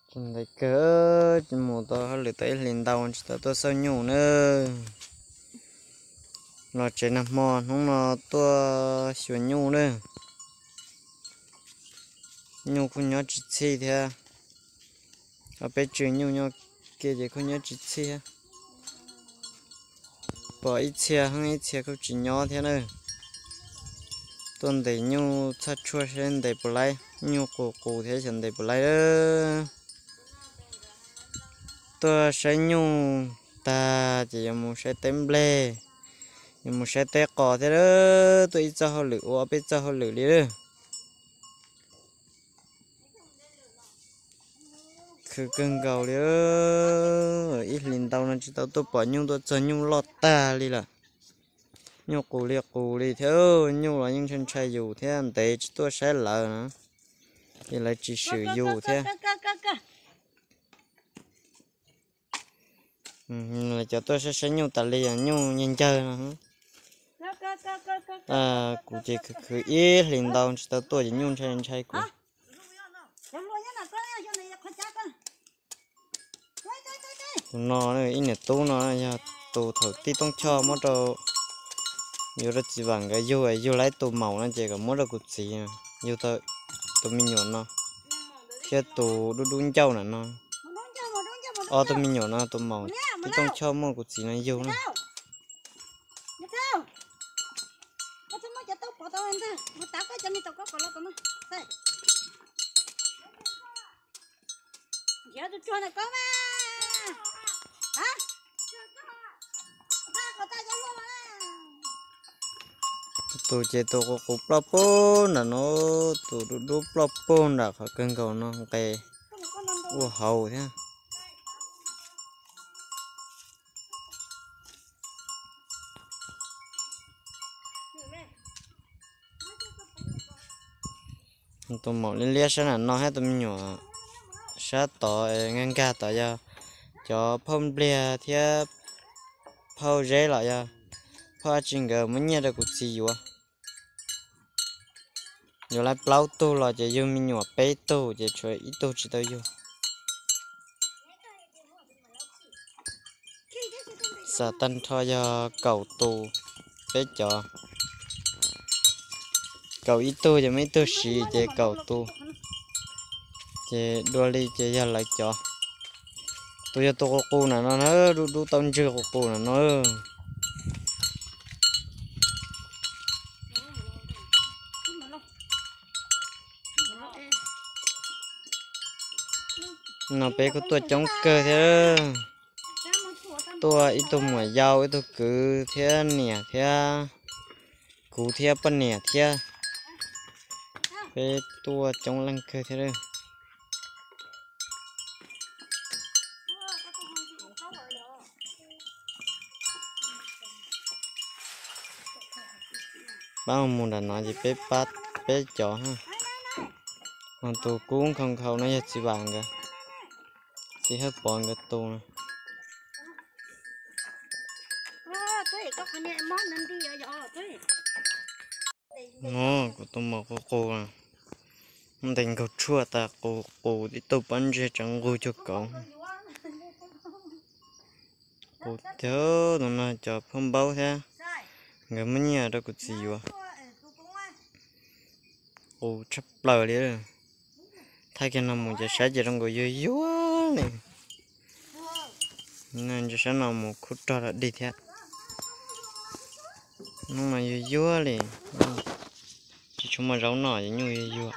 Ntev kawg, mus tau hauj lwm tau ib hlis ntau tsis tau tuaj xauj nyuj na. Los tsev nag hmo hnub no tuaj xyuas nyuj na. Nyuj kuj nyob tsis txhij thiab. Ob peb tswm nyuj nyob kiag ces kuj nyob tsis txhij thiab. Pom ib txhia heeb ib txhia kuj tsis nyob thiab na. Tuaj ntes nyuj txhaj tshuaj seb ntes puas laib, nyuj qus qus thiab xyov ntes puas laib. Tuaj saib nyuj tag ces yuav mus saib teb nplej, yuav mus saib teb qos thiab. Tuaj ib txoj hauj lwm ua ob peb txoj hauj lwm li lawm. Khwv kawg nkaus li, ib hlis ntau no tsis tau tuaj pom nyuj, tuaj txog nyuj loj tag li lawm. Nyuj qus li qus li thiab, nyuj los yeej ntshai ntshai yus thiab, ntev tsis tuaj saib lawv na, ces lawv tsis swm yus thiab. Cov tuaj saib saib nyuj tas li, nyuj ncaws ncawg no. Kuv ces khwv khwv ib hlis ntau tsis tau tuaj ces nyuj ntshai ntshai kuv. Tus no, ib niam tub no yog tus thaum Tij Tooj Choj muab rau, yuav rau Txiv Vam nkawd yug, yug lawm tus maum no ces kom muab rau kuv txiv, yug tau tus me nyuam no thiab tus dub dub ncauj na no. Ob tug me nyuam no tus maum Tij Tooj Choj muab kuv txiv no yug na. Tus ces tus qus qus ploj pug nram no, tus dub dub ploj pug nram qhov kawg nkaus no nqes ua hauv thiab. Tus maum liab liab sab nram no thiab tus me nyuam sab tod nkag nkag tod yog cov phauj npliag thiab phauj zeb los yog phauj dab tsi nkawd muab nyiaj rau kuv txiv yuav. Yuav lawv plaub tug los ces yug me nyuam peb tug ces tshuav ib tug tsis tau yug. Xam tag nrho yog kaum tus, peb cov, kaum ib tug ces muaj ib tug siv ces kaum tus, ces dua li ces yog lawv cov. Tus yog tus qus qus nram no na, dub dub tau ntswg qus qus nram no. No peb kuj tuaj coob kawg thiab. Tuaj ib tug muam yau, ib tug kwv thiab niam thiab, kuv thiab poj niam thiab. Peb tuaj coob leej kawg thiab. Pab mus nram no ces peb pab peb cov. Ho tus kub nkhaus nkhaus no yog Txiv Vam nkawd, Txiv Hawj Pov nkawd tus no. No kuv tus maum qus qus, ntes nkaug tshuaj tas qus qus tib tug pob ntseg tseem nqug cuag kauv. Qus tiag, tus no cov phauj npaub thiab, nkawd muab nyiaj rau kuv txiv yuav. Qus tshaj plaws li. Thaij kiag no mus ces saib ces zoo nkaus yuag yuag li. Ntsia sab no mus khuj rog rov dig thiab. Hnub no yuag yuag li, tsis tshua muaj zaub noj es nyuj yuag yuag.